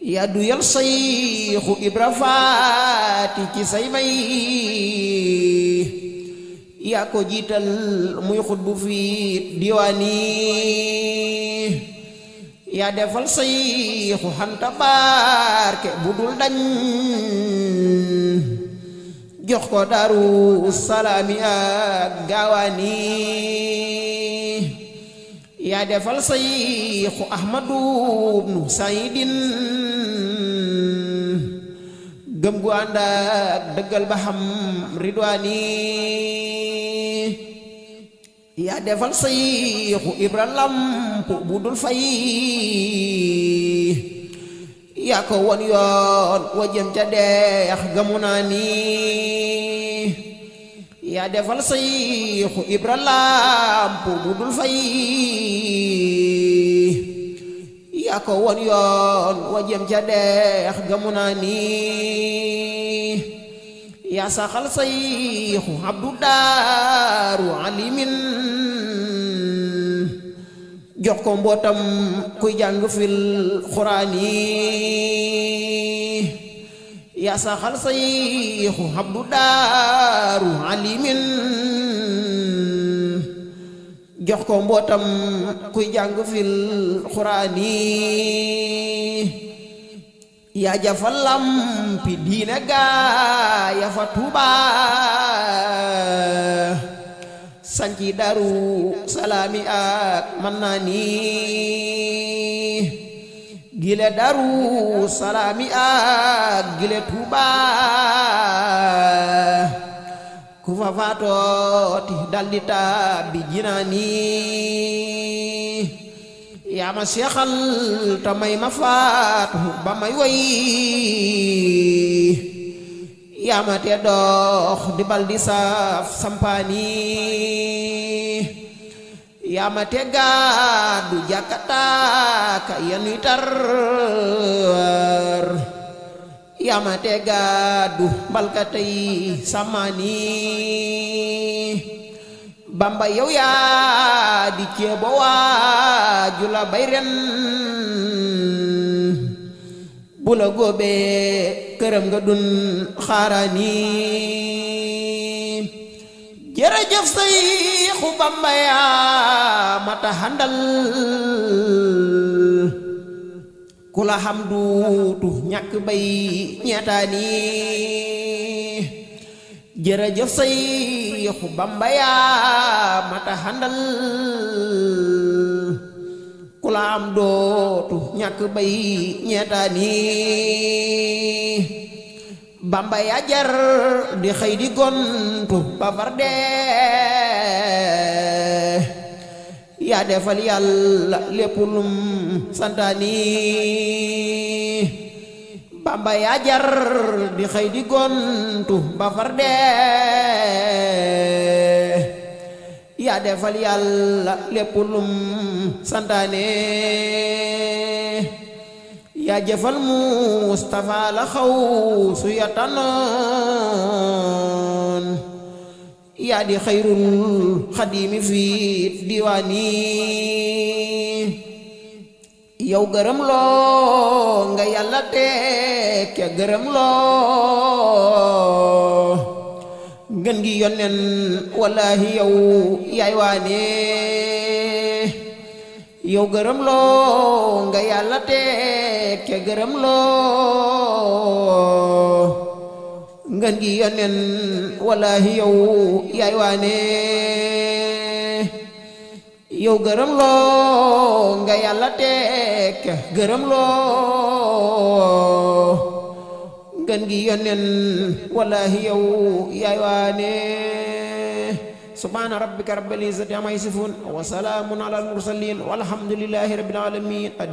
yaa duyal Sayxu Ibra Faati ci say may yaa ko jiital muy xutbu fi diwaani yaa defal Sayxu Anta barke bu dul dañ jox ko Daaru Salaami ak Gaawaani yaa defal Sayxu Ahmadu bnu Saydin gëm gu ànd ak dëggal ba xam ridwaani yaa defal Sayxu Ibra Lamp bu dul fay yaa ko won yoon wa jëm ca deex gamu naa ni yaa defal Sayxu Ibra Lamp bu dul fay yaa ko won yoon wa jëm ca deex gamu naa ni yaa saxal Sayxu Abdu Daaru Alimin jox ko mbootam kuy jàng fil Quraani yaa saxal Sayxu Abdu Daaru Alimin jox ko mbootam kuy jàng fil Quraani yaa jafal lampi diine gaa ya fa Tuuba sanci Daaru Salaami ak Mannaani gile Daaru Salaami ak gile Tuuba ku fa faatooti daldi tàbbi jinaani yaa ma seexal ta may ma faatu ba may woy yaa ma te dox di bal di saaf sampaani yaa ma te gaadu jàkkataaka yanuy tar yaa ma te gaadu mbalkatay samaani Bamba yow yaa di ceebo waaju la bay ren bu la góobee këram nga dun xaaraani jërëjëf Sayxu Bamba yaa mata handal ku la xam duutu ñàkk bay ñeetaani jërëjëf Sayxu Bamba yaa mata handal ku la am dootu ñàkk bay ñeetaani Bamba yaa jar di xëy di gontu ba far dee yaa defal Yàlla lépp lum santaani Bamba yaa jar di xëy di gontu ba far dee yaa defal Yàlla lépp lum santaane yaa jëfal Mustafa la xaw su ya tanoon yaa di xayrul xadimi fi diwaani yow gërëm loo nga Yàlla tekke gërëm loo ngën gi yonnen wallahi yow yaay waane yow gërëm loo nga Yàlla tekke gërëm loo ngën gi yonnen wallahi yow yaay waane yow gërëm loo nga Yàlla tekke gërëm loo ngën gi yonnen wallahi yow yaay waane subhaana rabbika rabbil izzati amma yasifun wa salaamun alal mursaliin walhamdulillahi rabbil aalamiin.